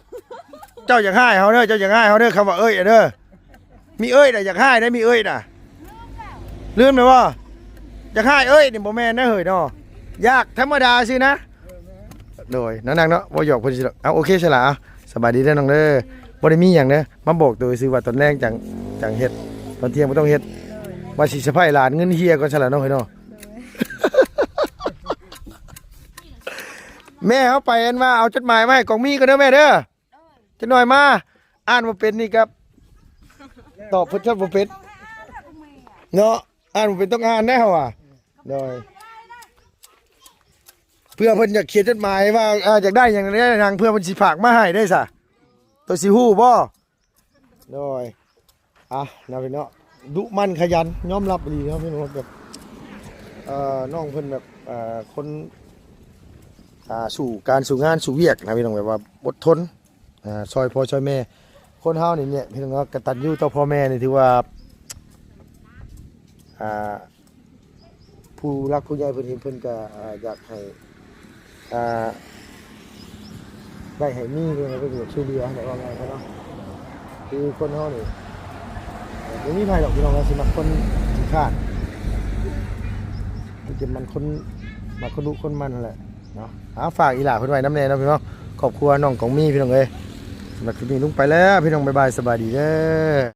ເຈົ້າຢາກຮ້າຍເຮົາເດີ ເຈົ້າຢາກຮ້າຍເຮົາເດີ ຄຳວ່າເອີຍເດີ ມີເອີຍນະ ຢາກຮ້າຍໄດ໋ ມີເອີຍນະ ລືມແລ້ວບໍ່ ຢາກຮ້າຍເອີຍນີ້ບໍ່ແມ່ນນະເຮີ້ຍເນາະ ຢາກທຳມະດາຊື່ນະ ໂດຍ ນາງໆ ເນາະ ບໍ່ຫຍອກເພິ່ນຊິດອກ ເອົາ ໂອເຄ ຊັ້ນລະ ເອົາ ສະບາຍດີເດີນ້ອງເດີ ບໍ່ໄດ້ມີຫຍັງເດີ ມາບອກໂຕຊື່ວ່າຕອນແລງຈັ່ງ ຈັ່ງເຮັດ ຕອນທ່ຽງບໍ່ຕ້ອງເຮັດ ວ່າຊິສະພາຍຫຼານ ເງິນເຮຍກ່ອນຊັ້ນລະເນາະ ເຮີ້ຍເນາະ. ແມ່ເຮົາໄປອັນວ່າເອົາຈົດໝາຍມາໃຫ້ກອງມີກ່ອນເດີແມ່ເດີ ຈັກໜ່ອຍມາ ອ່ານບໍ່ເປັນນີ້ກໍຕອບເພິ່ນຈະບໍ່ເປັນເນາະ ອ່ານບໍ່ເປັນຕ້ອງອ່ານໄດ໋ເຮົາວ່າ ໂດຍ ເພື່ອເພິ່ນຢາກຂຽນຈົດໝາຍວ່າ ເອີ ຢາກໄດ້ຫຍັງໄດ້ຫຍັງ ເພື່ອເພິ່ນຊິຝາກມາໃຫ້ໄດ້ຊະ ໂຕຊິຮູ້ບໍ່? ໂດຍ ອ່ະ ເນາະພີ່ເນາະ ດຸໝັ່ນຂະຫຍັນ ຍອມຮັບອີ່ຫຼີເນາະພີ່ນ້ອງ ແບບ ເອີ ນ້ອງເພິ່ນແບບ ເອີ ຄົນ ອ່າ ສູ້ການສູ້ງານສູ້ວຽກນະພີ່ນ້ອງ ແບບວ່າອົດທົນ ອ່າ ຊ່ອຍພໍ່ຊ່ອຍແມ່ ຄົນເຮົານີ້ແຫຼະພີ່ນ້ອງເນາະ ກະຕັນຍູຕໍ່ພໍ່ແມ່ນີ້ຖືວ່າ ອ່າ ຜູ້ຫຼັກຜູ້ໃຫຍ່ເພິ່ນເຫັນເພິ່ນກະ ອ່າ ຢາກໃຫ້ ອ່າ ໄດ້ໃຫ້ມີ ເພິ່ນກໍຢາກຊ່ວຍເຫຼືອຫັ້ນແຫຼະ ເວົ້າງ່າຍຊະເນາະ ຄືຄົນເຮົານີ້ ບໍ່ມີໃຜດອກພີ່ນ້ອງເນາະ ຊິມັກຄົນຂີ້ຄ້ານ ມີແຕ່ມັນຄົນ ມັກຄົນດຸຄົນໝັ່ນຫັ້ນແຫຼະເນາະ ອ່າ ຝາກອີ່ຫຼ້າເພິ່ນໄວ້ນຳແດ່ເນາະພີ່ນ້ອງ ຄອບຄົວນ້ອງກອງມີພີ່ນ້ອງເອີຍ ສຳລັບຄລິບນີ້ລຸງໄປແລ້ວ ພີ່ນ້ອງ ບາຍບາຍ ສະບາຍດີເດີ.